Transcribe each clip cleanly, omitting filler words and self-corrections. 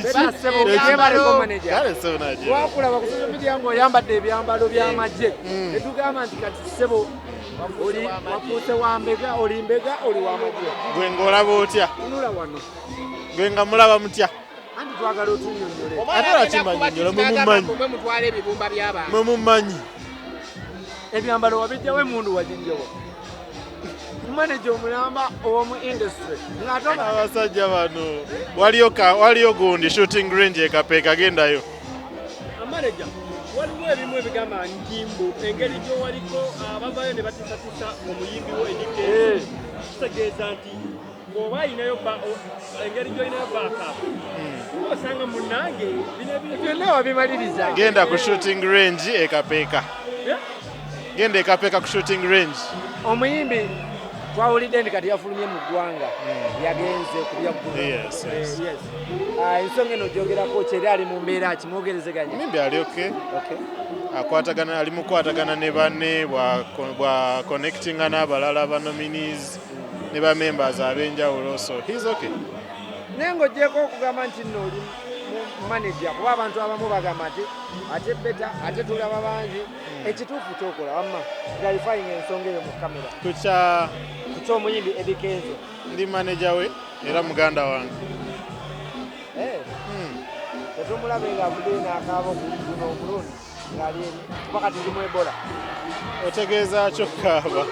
Better ssebo, gyebaleko manager. Kale ssebo, nagira. Twakulaba ku social media ng'oyambadde ebyambalo by'amagye, netugamba nti kati ssebo oli wafuuse wa mbega, oli mbega, oli w'amagye. Gwe ng'olaba otya? Tunula wano. Gwe nga mulaba mutya? Anti twagala otunnyonnyole. Ate lwaki mbannyonnyola? Mwe mumanyi. Mwe mutwala ebibumba by'abantu. Mwe mumanyi. Ebyambalo wabijjawo, emundu wagijjawo, manager omulamba ow'omu industry ng'ate Abasajja bano, waliyo waliyo gundi shooting range ekapeeka, gendayo. Manager, waliwo ebimu ebigamba nti mbu engeri gy'owaliko abavayo ne batisatisa omuyimbi wo Eddy Kenzo, kitegeeza nti bw'oba ayinayo engeri gy'olinayo backup, osanga munnange bino ebintu Byonna wabimaliriza. Genda ku shooting range ekapeeka. Genda ekapeeka ku shooting range. Omuyimbi twawulidde nti kati yafulumye mu ggwanga, yagenze ku byaggulu. Yes. Yes. Ah, ensonga eno gyogerako kyeri, ali mu mbeera ki? Mwogerezeganya? Omuyimbi ali okay. Okay. Akwatagana, ali mu kukwatagana ne banne, bwa connectinga n'abalala ba nominees ne ba members ab'enjawulo, so he's okay. Naye ng'ogyeko okugamba nti nno oli mu manager, kuba abantu abamu bagamba nti ate Better, ate tulaba bangi, ekituufu kyokola wamma clarifying ensonga eyo mu kamera. Kukya? Ku ky'omuyimbi Eddy Kenzo. Ndi manager we era muganda wange. Eh, tetumulabe ng'avuddeyo n'akaaba guno omulundi ng'ali eri, kuba kati ndi mu Ebola. Otegeeza kyokaaba?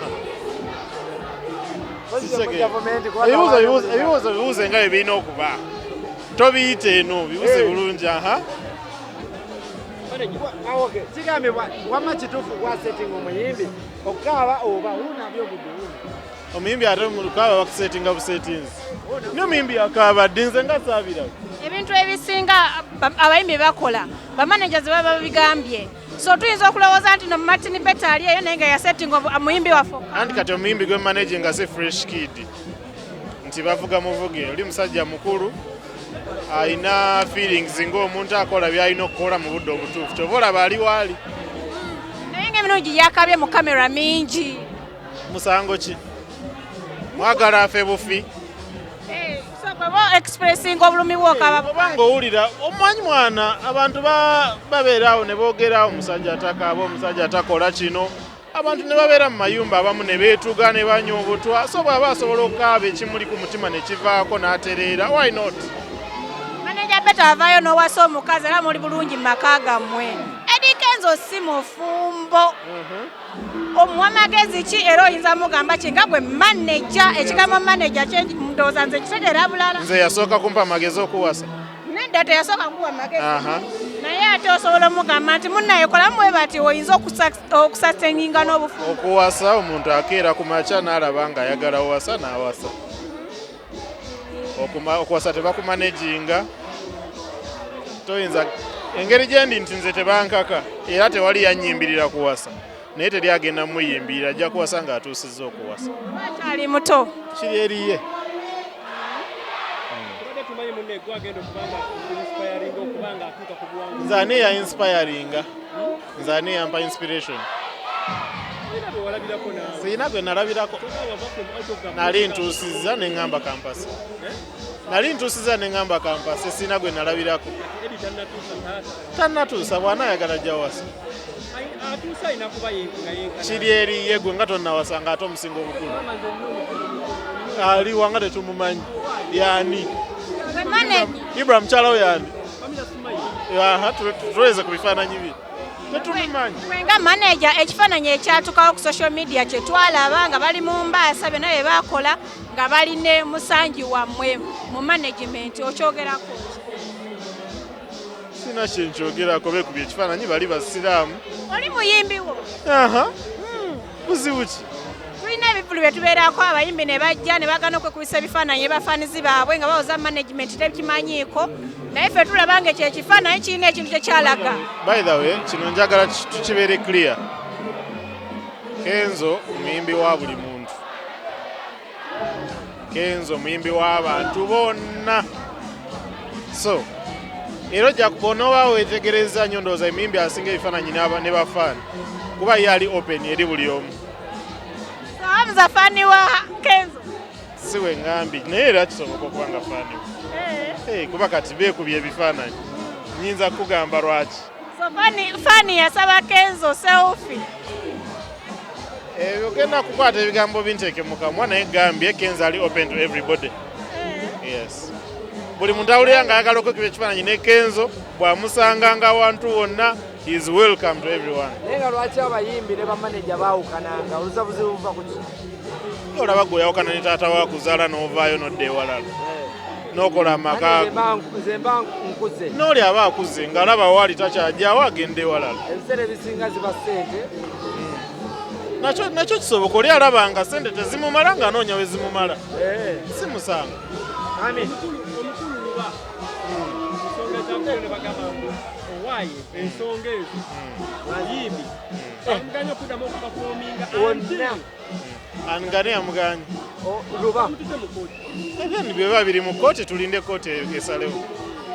Gavumenti kuba Ebibuuzo bibuuze nga bwe birina okuba, tobiyita eno, bibuuze bulungi, aha. Ah, okay. Kigambibwa wamma kituufu gwasetting omuyimbi okukaaba oba wuuna byogudde wuuna? Omuyimbi ate mukaaba bakusetinga busetinzi, naye omuyimbi akaaba ddi? Nze nga saabirabe. Ebintu ebisinga abayimbi bakola, bamanagers baba babigambye, so tuyinza okulowooza nti no Martin Better ali eyo naye nga yasettinga omuyimbi waffe. Anti kati omuyimbi gwe manage nga si Fresh Kid nti bavuga muvuge, oli musajja mukulu alina feelings ng'omuntu akola byalina okukola mu budde obutuufu, kyova olaba ali waali. Naye ngaemirundi yakabye mu kamera mingi. Musango ki? Mwagala afe bufi? Eh, so bweba expressing obulumi bwokaba. Obanga owulira omanyi mwana, abantu babeera awo ne boogera omusajja atakaaba, omusajja atakola kino, abantu ne babeera mu mayumba abamu ne beetuga ne banywa obutwa, so bw'aba asobola okukaaba ekimuli ku mutima ne kivaako n'atereera, why not? Manager Better, avaayo n'owasa omukazi era muli bulungi mu maka gammwe. Eddy Kenzo si mufumbo, omuwa magezi ki era oyinza mugamba ki nga gwe manager? Ekigambo manager ndowooza nze kitegeera bulala. Nze yasooka kumpa amagezi okuwasa? Nedda, teyasooka kuwa magezi. Naye ate osobola omugamba nti munnaye kolamu bwe bati oyinza okusustaininga n'obufumbo. Okuwasa, omuntu akeera ku makya n'alaba ng'ayagala wasa n'awasa. Okuwasa tebakumanaginga, toyinza. Engeri gye ndi nti nze tebankaka era tewali yannyimbirira kuwasa, naye teri agenda muyimbirira, ajja kuwasa ng'atuusizza okuwasa. Akyali muto. Kiri eriye. Tubadde tumanyi munne gwe agenda okuba nga inspiring, okuba nga atuuka ku buwanguzi. Nze ani eya inspiringa? Nze ani yampa inspiration? Olina bwe walabirako naawe? Siina gwe nalabirako. Kyokka wava from out of the Nali ntuusizza ne ŋŋamba kampasi, nali ntuusizza ne ŋŋamba kampasi, siina gwe nalabirako. Kati Eddy tannatuusa, taata. Tannatuusa, bw'anaayagala ajja wasa. Atuusa alina kuba nga yenkana. Kiri eriye. Gwe nga tonnawasa nga ate omusinga obukulu? Mama, nze nina omukulu. Aliwa nga tetumumanyi? Yani? Gwe manager. Ibra, mukyala we yani? Family Smile. Aha, tuweze ku bifaananyi bye, tetumumanyi. Gwe nga manager, ekifaananyi ekyatukawo ku social media kye twalaba nga bali mu mbaasa, byonna bye bakola nga bali ne musangi wammwe mu management, okyogerako ki? Sina kyenkyogerako, beekubye ekifaananyi, bali basiraamu. Oli muyimbi wo. Aha, buzibu ki? Tulina ebivulu bye tubeerako, abayimbi ne bajja ne bagana okwekubisa ebifaananyi bafaanizi baabwe nga bawoza management tekimanyiiko, naye ffe tulaba nga ekyo ekifaananyi kirina ekintu kyekyalaga. By the way, kino njagala tukibeere clear. Kenzo muyimbi wa buli muntu, Kenzo muyimbi w'abantu bonna, so era ojja onooba weetegereza nnyo, ndowooza emiyimbi asinga ebifaananyi ne bafaani, kuba ye ali open eri buli omu. So Hamza fan wa Kenzo? Si we ŋŋambi, naye era kisoboka okuba nga fan we. Eh, kuba kati beekubye ebifaananyi, nyinza kugamba lwaki. So Fanny yasaba Kenzo selfie. Ebyo ogenda kukwata ebigambo binteeke mu kamwa, naye gambye Kenzo ali open to everybody. Yes, buli muntu awulira ng'ayagala okwekuba ekifaananyi ne Kenzo, bw'amusanganga awantu wonna, he is welcome to everyone. Naye nga lwaki abayimbi ne bamaneja baawukananga? Olusabuzibu buva ku ki? Olaba gwe oyawukana ne taata wakuzaala n'ovaayo n'odda ewalala n'okola amaka. Nze mba nkuze. N'oli aba akuze ng'alaba waali takyajjawo, agenda ewalala. Ebiseera ebisinga ziba ssente. Nakyo kisoboka, oli alaba nga sente tezimumala ng'anoonya we zimumala. Si musango. Amin. Omukulu Luba, ensonga ezakuyo ne bagamba ngu owaaye ensonga ezo bayimbi bamuganye okuddamu okuperforminga. Wonna. Angane yamuganye? Luba. Mutute mu kooti. Ebyo biba biri mu kooti, tulinde kooti esalewo.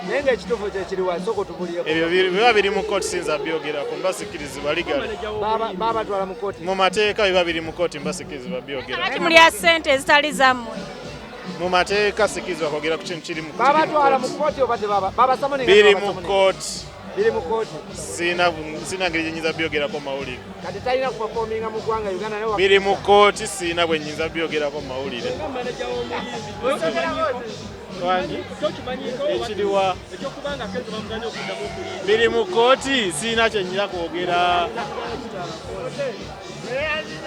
Naye ng'ekituufu kyekiriwa? Sooka otubulireko. Ebyo biba biri mu kooti, sinza byogerako, mba sikkirizibwa legally. Manager w'omuyimbi. Babatwala mu kooti. Mu mateeka biba biri mu kooti, mba sikkirizibwa byogera. Lwaki mulya ssente ezitali zammwe? Mu mateeka sikkirizibwa kwogera ku kintu kiri mu Babatwala mu kooti. kooti oba tebaba babasamoninga? Biri mu kooti. Biri mu kooti. Sina ngeri gye nyinza byogerako mawulire. Kati talina kuperforminga mu ggwanga Uganda naye Biri mu kooti, siina bwe nyinza byogerako mawulire. Nga manager w'omuyimbi. Wangi? Tokimanyiiko? Ekiriwa? Ekyokubanga Kenzo bamuganye okuddamu okuyimba. Biri mu kooti, siina kye nyina kwogera.